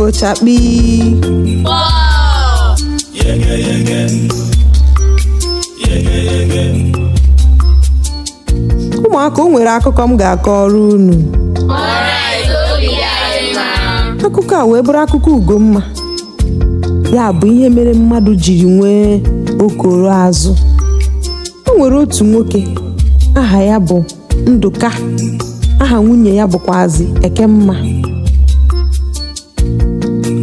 Ifo chakpii. Ụmụaka, o nwere akụkọ m ga-akọrọ unu. Akụkọ a wee bụrụ akụkọ Ugomma. Ya bụ ihe mere mmadụ jiri nwee okoro azụ. O nwere otu nwoke aha ya bụ Ndụka, aha nwunye ya bụkwazi Ekemma.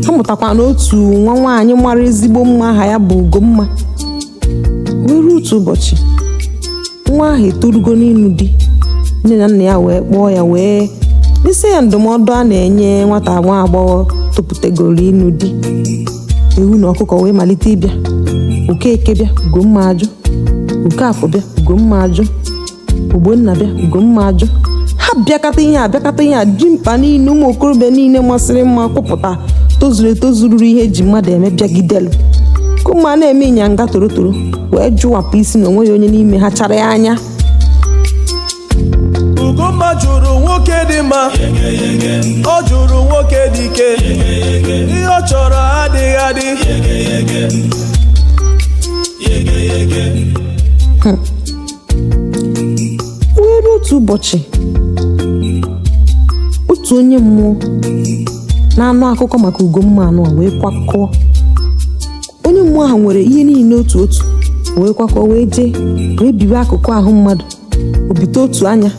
Ha mụtakwa na otu nwa nwaanyị mara ezigbo mma, aha ya bụ Ugomma. Wee ruo otu ụbọchị, nwa ahụ etorugo n'ịnụ di. Nne na nna ya wee kpọọ ya, wee nyesịa ya ndụmọdụ a na-enye nwata nwa agbọghọ toputegoro ịnụ di. Ewu na ọkụkọ wee malite ịbịa. Okeke bịa, Ugomma ajụ. Okafọ bịa, Ugomma ajụ. Ogbonna bịa, Ugomma ajụ. Ha bịakọta ihe a, bịakọta ihe a, dimkpa niile, ụmụ okorobịa niile masịrị mma kwụpụta, tozuru etozu, ruru ihe eji mmadụ eme, bịagidelu. Ugomma na-eme ịnyanga torotoro, wee jụwapụ isi na onweghị onye n'ime ha chara ya anya. Ugomma jụrụ nwoke dị mma, ọ jụrụ nwoke dị ike, ihe ọ chọrọ adịghị adị. Wee ruo otu ụbọchị, otu onye mmụọ na-anụ akụkọ maka Ugomma anụ a wee kwakọọ. Onye mmụọ ahụ nwere ihe niile otu otu, wee kwakọọ, wee jee wee biwe akụkụ ahụ mmadụ. Obite otu anya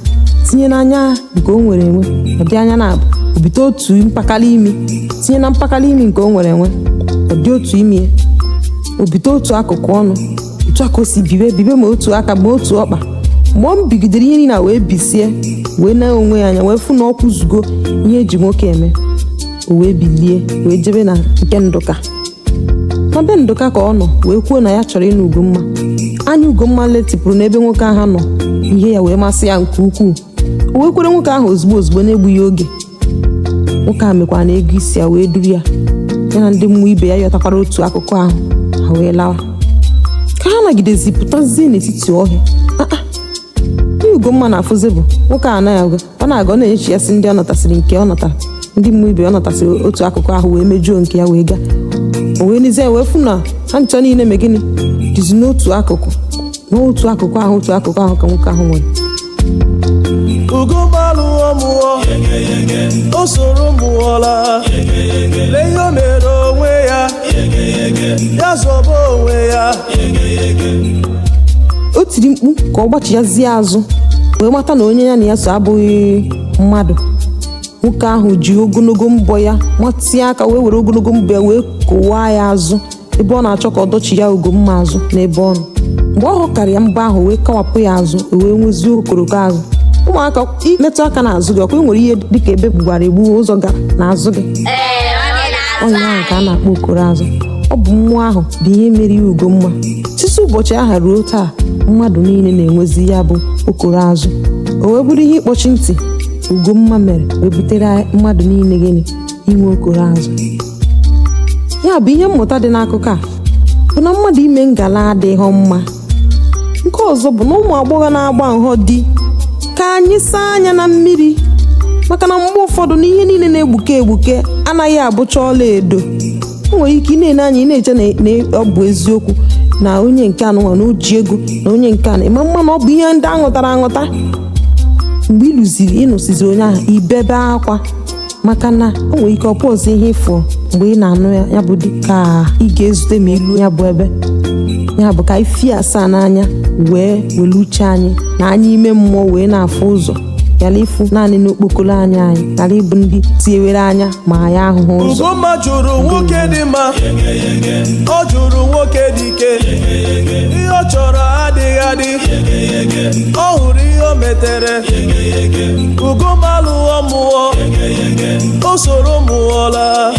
tinye n'anya nke o nwere enwe, ọ dị anya na abụ. Obite otu mpakala imi tinye na mpakala imi nke o nwere enwe, ọ dị otu imi ya. Obite otu akụkụ ọnụ, otu aka o si bibe bibe, ma otu aka ma otu ọkpa. Mgbe ọ bigidere ihe niile a wee bisie, wee na onwe ya anya, wee fụ na ọ kwụzugo ihe eji nwoke eme, o wee bilie, wee jebe na nke Ndụka. Na be Ndụka ka ọ nọ wee kwuo na ya chọrọ ịnụ Ugomma. Anya Ugomma letịpụrụ n'ebe nwoke ahụ nọ, ihe ya wee masị ya nke ukwuu. O wee kwere nwoke ahụ ozugbo ozugbo na-egbughị oge. Nwoke ahụ mekwara na ego isi ya, wee duru ya, ya na ndị mmụọ ibe ya yọtakwara otu akụkụ ahụ, ha wee lawa. Ka ha nagidezi pụtazie n'etiti ọhịa, aa, ihe Ugomma na-afụzi bụ nwoke a anaghị agụ, ọ na-aga, ọ na-enyechi ya sị ndị ọ natasịrị nke ọ natara, ndị mmụọ ibe ọ natasịrị otu akụkụ ahụ, wee mejuo nke ya, wee gaa. O wee nezie, wee fụ na ha ncha niile me gịnị dịzi n'otu akụkụ, n'otu akụkụ ahụ, otu akụkụ ahụ ka nwoke ahụ nwere. Ugomma alụghọ mụọ, o soro mụọla, lee ihe o mere onwe ya, ya zọba onwe ya. O tiri mkpu ka ọ gbachiazie azụ, wee mata na onye ya na ya so abụghị mmadụ. Nwoke ahụ ji ogologo mbọ ya matịa aka, wee were ogologo mbọ ya wee kụwaa ya azụ ebe ọ na-achọ ka ọ dọchi ya Ugomma azụ n'ebe ọ nọ. Mgbe ọ hụkara ya mbọ ahụ wee kawapụ ya azụ, o wee nwezie okoroko azụ. Ụmụaka, imetụ aka n'azụ gị, ọkwa e nwere ihe dịka ebe gbuwara egbu ụzọ gara n'azụ gị. Ọnya ahụ ka a na-akpọ okoro azụ. Ọ bụ mmụọ ahụ bụ ihe mere ya Ugomma. Site ụbọchị aha ruo taa, mmadụ niile na-enwezi ya bụ okoro azụ. O wee bụrụ ihe ịkpọchi ntị Ugomma mere wee butere mmadụ niile gịnị inwe okoro azụ. Ya bụ ihe mmụta dị n'akụkọ a bụ na mmadụ ime ngala adịghị mma. Nke ọzọ bụ na ụmụ agbọghọ na-agba nhọ di, ka anyị saa anya na mmiri, maka na mgbe ụfọdụ na ihe niile na-egbuke egbuke anaghị abụcha ọla edo. O nwere ike ị na-ene anya, ị na-eche na ọ bụ eziokwu na onye nke anụnwa na o ji ego, na onye nke a na ịma mma, na ọ bụ ihe ndị aṅụtara aṅụta. Mgbe ị lụziri, ịnụsizi onye ahụ, ibebe akwa, maka na o nwere ike ọ pụọzi ihe ịfụ mgbe ị na-anụ ya. Ya bụ dị ka ị ga-ezute ma ilu ya bụ ebe ya bụ ka anyị fie asaa n'anya, wee were uche anyị na anya ime mmụọ wee na-afụ ụzọ, ghara ịfụ naanị n'okpokoro anya anyị, ghara ịbụ ndị tinyewere anya ma anyị ahụhụ ụzọ. Ugomma jụrụ nwoke dị mma, ọ jụrụ nwoke dị ike, ihe ọ chọrọ adịghị adị, ọ hụrụ ihe o metere. Ugomma alụghọ mụọ, o soro mụọla,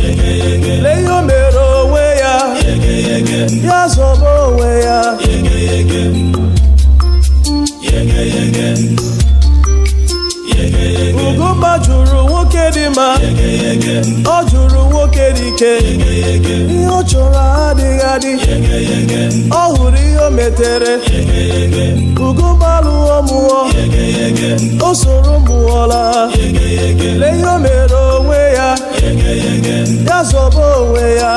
lee ihe o mere onwe ya, ya zọba onwe ya. Ugomma jụrụ nwoke dị mma, ọ jụrụ nwoke dị ike, ihe ọ chọrọ adịghị adị, ọ hụrụ ihe o metere. Ugomma lụọ mụọ, o soro mụọla. Lee ihe o mere onwe ya, ya zọba onwe ya.